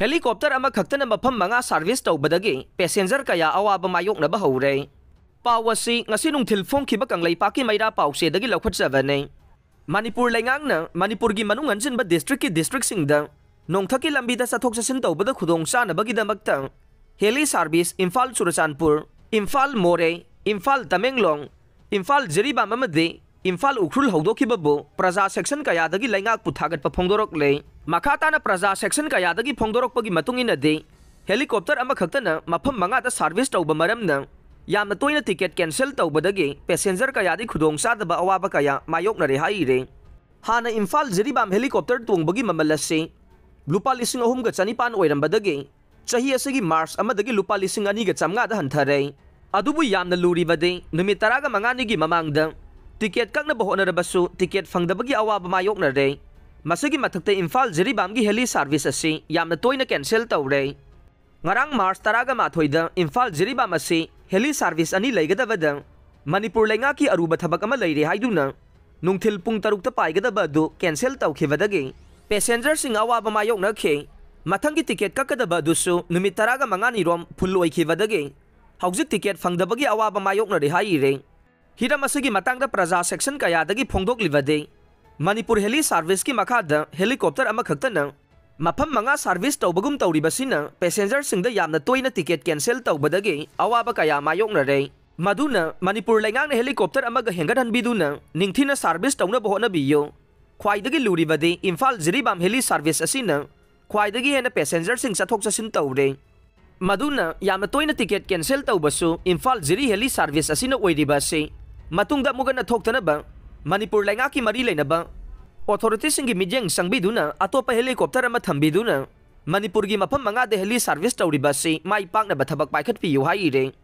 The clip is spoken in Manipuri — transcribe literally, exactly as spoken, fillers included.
Helicopter ꯑꯃꯈꯛꯇꯅ ꯃꯐꯝ ꯃꯉꯥ service ꯇꯧꯕꯗꯒꯤ passenger ꯀꯌꯥ ꯑꯋꯥꯕ ꯃꯥꯌꯣꯛꯅꯕ ꯍꯧꯔꯦ꯫ ꯄꯥꯎ ꯑꯁꯤ ꯉꯁꯤ ꯅꯨꯡꯊꯤꯜ ꯐꯣꯡꯈꯤꯕ ꯀꯪꯂꯩꯄꯥꯛꯀꯤ ꯃꯩꯔꯥ ꯄꯥꯎꯆꯦꯗꯒꯤ ꯂꯧꯈꯠꯆꯕꯅꯤ꯫ ꯃꯅꯤꯄꯨꯔ ꯂꯩꯉꯥꯛꯅ ꯃꯅꯤꯄꯨꯔꯒꯤ ꯃꯅꯨꯡ ꯍꯟꯖꯤꯟꯕ districtꯀꯤ districtꯁꯤꯡꯗ ꯅꯣꯡꯊꯛꯀꯤ ꯂꯝꯕꯤꯗ ꯆꯠꯊꯣꯛ ꯆꯠꯁꯤꯟ ꯇꯧꯕꯗ ꯈꯨꯗꯣꯡ ꯆꯥꯅꯕꯒꯤꯗꯃꯛꯇ heli service ꯏꯝꯐꯥꯜ ꯆꯨꯔꯆꯥꯟꯄꯨꯔ, ꯏꯝꯐꯥꯜ ꯃꯣꯔꯦ, ꯏꯝꯐꯥꯜ ꯇꯃꯦꯡꯂꯣꯡ, ꯏꯝꯐꯥꯜ ꯖꯤꯔꯤꯕꯥꯝ ꯑꯃꯗꯤ ꯏꯝꯐꯥꯜ ꯎꯈ꯭ꯔꯨꯜ ꯍꯧꯗꯣꯛꯈꯤꯕꯕꯨ ꯄ꯭ꯔꯖꯥ section ꯀꯌꯥꯗꯒꯤ ꯂꯩꯉꯥꯛꯄꯨ ꯊꯥꯒꯠꯄ ꯐꯣꯡꯗꯣꯔꯛꯂꯦ꯫ ꯃꯈꯥ ꯇꯥꯅ ꯄ꯭ꯔꯖꯥ section ꯀꯌꯥꯗꯒꯤ ꯐꯣꯡꯗꯣꯔꯛꯄꯒꯤ ꯃꯇꯨꯡ ꯏꯟꯅꯗꯤ, helicopter ꯑꯃꯈꯛꯇꯅ ꯃꯐꯝ ꯃꯉꯥꯗ service ꯇꯧꯕ ꯃꯔꯝꯅ ꯌꯥꯝꯅ ꯇꯣꯏꯅ ticket cancel ꯇꯧꯕꯗꯒꯤ passenger ꯀꯌꯥꯗꯤ ꯈꯨꯗꯣꯡꯆꯥꯗꯕ ꯑꯋꯥꯕ ꯀꯌꯥ ꯃꯥꯌꯣꯛꯅꯔꯦ ꯍꯥꯏꯔꯦ꯫ ꯍꯥꯟꯅ ꯏꯝꯐꯥꯜ ꯖꯤꯔꯤꯕꯥꯝ helicopter ꯇꯣꯡꯕꯒꯤ ꯃꯃꯜ ꯑꯁꯤ ꯂꯨꯄꯥ ꯂꯤꯁꯤꯡ ꯑꯍꯨꯝꯒ ꯆꯅꯤꯄꯥꯟ ꯑꯣꯏꯔꯝꯕꯗꯒꯤ ꯆꯍꯤ ꯑꯁꯤꯒꯤ ꯃꯥꯔꯆ ꯑꯃꯗꯒꯤ ꯂꯨꯄꯥ ꯂꯤꯁꯤꯡ ꯑꯅꯤꯒ ꯆꯥꯝꯃꯉꯥꯗ ꯍꯟꯊꯔꯦ꯫ ꯑꯗꯨꯕꯨ ꯌꯥꯝꯅ ꯂꯨꯔꯤꯕꯗꯤ ꯅꯨꯃꯤꯠ ꯇꯔꯥꯒ ꯃꯉꯥꯅꯤꯒꯤ ꯃꯃꯥꯡꯗ ticket ꯀꯛꯅꯕ ꯍꯣꯠꯅꯔꯕꯁꯨ ticket ꯐꯪꯗꯕꯒꯤ ꯑꯋꯥꯕ ꯃꯥꯌꯣꯛꯅꯔꯦ꯫ ꯃꯁꯤꯒꯤ ꯃꯊꯛꯇ ꯏꯝꯐꯥꯜ ꯖꯤꯔꯤꯕꯥꯝꯒꯤ heli service ꯑꯁꯤ ꯌꯥꯝꯅ ꯇꯣꯏꯅ cancel ꯇꯧꯔꯦ꯫ ꯉꯔꯥꯡ ꯃꯥꯔꯆ ꯇꯔꯥꯒ ꯃꯥꯊꯣꯏꯗ ꯏꯝꯐꯥꯜ ꯖꯤꯔꯤꯕꯥꯝ ꯑꯁꯤ heli service ꯑꯅꯤ ꯂꯩꯒꯗꯕꯗ ꯃꯅꯤꯄꯨꯔ ꯂꯩꯉꯥꯛꯀꯤ ꯑꯔꯨꯕ ꯊꯕꯛ ꯑꯃ ꯂꯩꯔꯦ ꯍꯥꯏꯗꯨꯅ ꯅꯨꯡꯊꯤꯜ ꯄꯨꯡ ꯇꯔꯨꯛꯇ ꯄꯥꯏꯒꯗꯕ ꯑꯗꯨ cancel ꯇꯧꯈꯤꯕꯗꯒꯤ passengerꯁꯤꯡ ꯑꯋꯥꯕ ꯃꯥꯌꯣꯛꯅꯈꯤ꯫ ꯃꯊꯪꯒꯤ ticket ꯀꯛꯀꯗꯕ ꯑꯗꯨꯁꯨ ꯅꯨꯃꯤꯠ ꯇꯔꯥꯒ ꯃꯉꯥꯅꯤꯔꯣꯝ full ꯑꯣꯏꯈꯤꯕꯗꯒꯤ ꯍꯧꯖꯤꯛ ticket ꯐꯪꯗꯕꯒꯤ ꯑꯋꯥꯕ ꯃꯥꯌꯣꯛꯅꯔꯦ ꯍꯥꯏꯔꯦ꯫ ꯍꯤꯔꯝ ꯑꯁꯤꯒꯤ ꯃꯇꯥꯡꯗ ꯄ꯭ꯔꯖꯥ section ꯀꯌꯥꯗꯒꯤ ꯐꯣꯡꯗꯣꯛꯂꯤꯕꯗꯤ, ꯃꯅꯤꯄꯨꯔ heli serviceꯀꯤ ꯃꯈꯥꯗ helicopter ꯑꯃꯈꯛꯇꯅ ꯃꯐꯝ ꯃꯉꯥ service ꯇꯧꯕꯒꯨꯝ ꯇꯧꯔꯤꯕꯁꯤꯅ passengerꯁꯤꯡꯗ ꯌꯥꯝꯅ ꯇꯣꯏꯅ ticket cancel ꯇꯧꯕꯗꯒꯤ ꯑꯋꯥꯕ ꯀꯌꯥ ꯃꯥꯌꯣꯛꯅꯔꯦ꯫ ꯃꯗꯨꯅ ꯃꯅꯤꯄꯨꯔ ꯂꯩꯉꯥꯛꯅ helicopter ꯑꯃꯒ ꯍꯦꯟꯒꯠꯍꯟꯕꯤꯗꯨꯅ ꯅꯤꯡꯊꯤꯅ service ꯇꯧꯅꯕ ꯍꯣꯠꯅꯕꯤꯌꯨ꯫ ꯈ꯭ꯋꯥꯏꯗꯒꯤ ꯂꯨꯔꯤꯕꯗꯤ ꯏꯝꯐꯥꯜ ꯖꯤꯔꯤꯕꯥꯝ heli service ꯑꯁꯤꯅ ꯈ꯭ꯋꯥꯏꯗꯒꯤ ꯍꯦꯟꯅ passengerꯁꯤꯡ ꯆꯠꯊꯣꯛ ꯆꯠꯁꯤꯟ ꯇꯧꯔꯦ꯫ ꯃꯗꯨꯅ ꯌꯥꯝꯅ ꯇꯣꯏꯅ ticket cancel ꯇꯧꯕꯁꯨ ꯏꯝꯐꯥꯜ ꯖꯤꯔꯤ heli service ꯑꯁꯤꯅ ꯑꯣꯏꯔꯤꯕ ꯑꯁꯤ ꯃꯇꯨꯡꯗ ꯑꯃꯨꯛ ꯍꯟꯅ ꯊꯣꯛꯇꯅꯕ ꯃꯅꯤꯄꯨꯔ ꯂꯩꯉꯥꯛꯀꯤ ꯃꯔꯤ ꯂꯩꯅꯕ authorityꯁꯤꯡꯒꯤ ꯃꯤꯠꯌꯦꯡ ꯆꯪꯕꯤꯗꯨꯅ ꯑꯇꯣꯞꯄ helicopter ꯑꯃ ꯊꯝꯕꯤꯗꯨꯅ ꯃꯅꯤꯄꯨꯔꯒꯤ ꯃꯐꯝ ꯃꯉꯥꯗ heli service ꯇꯧꯔꯤꯕ ꯑꯁꯤ ꯃꯥꯏ ꯄꯥꯛꯅꯕ ꯊꯕꯛ ꯄꯥꯏꯈꯠꯄꯤꯌꯨ ꯍꯥꯏꯔꯦ꯫